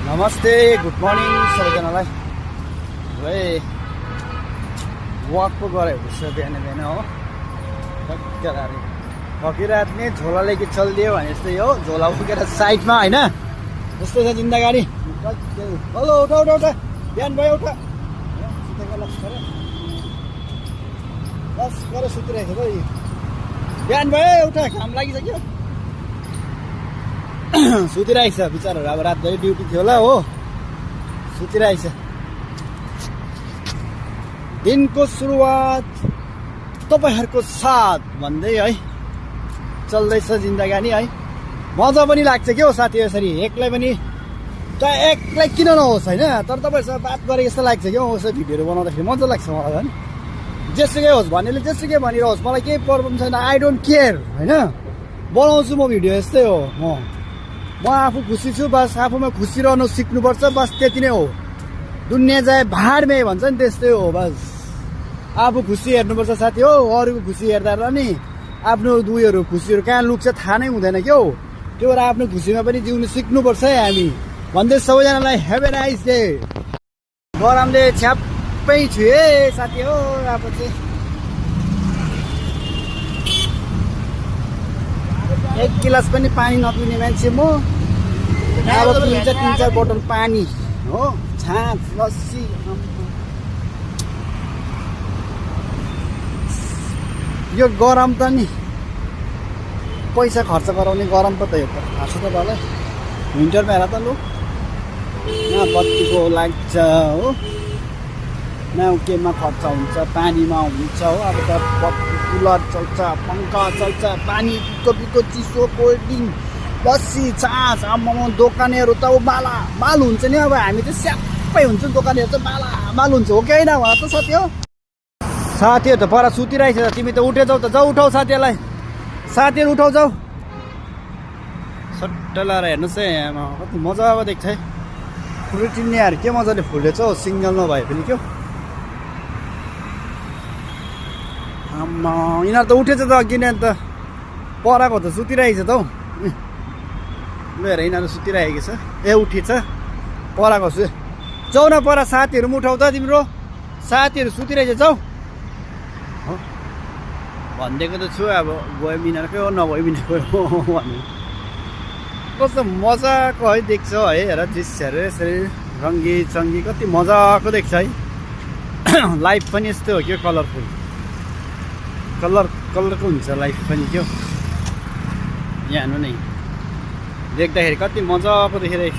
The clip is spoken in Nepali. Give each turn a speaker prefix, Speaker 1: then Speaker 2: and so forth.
Speaker 1: नमस्ते, गुड मर्निङ सबैजनालाई। भाइ वक पो गरे हुन्छ बिहान बिहान हो। फकिरात नै झोला लेके चलिदियो भने जस्तै हो। झोला फुकेर साइडमा होइन, जस्तै छ जिन्दगानी। हेलो उठा उठा उठा, बिहान भयो उठा। सुतेको लक्ष्य गरे बस गरेर सुतिरहेको छ नि। बिहान भयो उठा, घाम लागिसक्यो। सुतिरहेको छ बिचराहरू, अब रातभरि ड्युटी थियो होला हो, सुतिरहेको छ। दिनको सुरुवात तपाईँहरूको साथ भन्दै है चल्दैछ जिन्दगानी है। मजा पनि लाग्छ क्या हो साथी, यसरी एक्लै पनि चाहे एक्लै किन नहोस् होइन, तर तपाईँहरूसँग बात गरेको जस्तो लाग्छ क्या हो। यसो भिडियोहरू बनाउँदाखेरि मजा लाग्छ मलाई झन्। जेसुकै होस् भन्नेले जेसुकै भनिरहोस्, मलाई केही प्रब्लम छैन। आई डोन्ट केयर होइन, बनाउँछु म भिडियो। यस्तै हो, म आफू खुसी छु, बस आफूमा खुसी रहनु सिक्नुपर्छ, बस त्यति नै हो। दुनियाँ जाए भाडमे भन्छ नि, त्यस्तै हो। बस आफू खुसी हेर्नुपर्छ साथी हो। अरूको खुसी हेर्दा नि आफ्नो उयोहरू खुसीहरू कहाँ लुक्छ थाहा नै हुँदैन क्या हो। त्यो भएर आफ्नो खुसीमा पनि जिउनु सिक्नुपर्छ है हामी भन्दै सबैजनालाई हेभ ए नाइस डे। गरमले छ्याप्पै छु है साथी हो। अब चाहिँ एक गिलास पनि पानी नपिउने मान्छे म। अब पिन्छ 3-4 बोतल पानी हो, छाँच लस्सी। यो गरम त नि पैसा खर्च गराउने गरम त यो त थाहा छ तपाईँलाई। विन्टरमा हेर त लु, न बत्तीको लाग्छ हो, न केमा खर्च हुन्छ, पानीमा हुन्छ हो। अब त कुलर चल्छ, पङ्खा चल्छ, पानी बिको चिसो, कोल्ड ड्रिङ्क, लस्सी, छाँच। आम्मामा दोकानेहरू त माल हुन्छ नि। अब हामी त स्याप्पै हुन्छ, दोकानेहरू त माल हुन्छ हो कि होइन भन त साथी हो। साथीहरू त पर सुतिरहेछ, तिमी त उठे जाऊ त, जाऊ उठाउ साथीहरूलाई। साथीहरू उठाउ जाऊ। सट्ट लाएर हेर्नुहोस् है, आमा कति मजाको देख्छ है। फ्रुटिनियाहरू के मजाले फुलेछ हौ, सिङ्गलमा भए पनि क्या। आम्मा यिनीहरू त उठेछ त अघि नै, अन्त पराको त सुतिरहेको छ त हौ। ल हेर यिनीहरू सुतिरहेको छ, उठेछ पराको सु। जाऊ न परा, साथीहरू पनि उठाउ त तिम्रो। साथीहरू सुतिरहेछ, जाऊ हो भनिदिएको त छु। अब गयो बिनाकै हो, नगयो बिनाकै हो भन्नु। कस्तो मजाको है देख्छ है, हेर दृश्यहरू यसरी रङ्गी चङ्गी कति मजाको देख्छ है। लाइफ पनि यस्तो हो क्या, कलरफुल कलरको हुन्छ लाइफ पनि क्या। यहाँ हेर्नु नै, देख्दाखेरि कति मजाको देखिरहेको छ।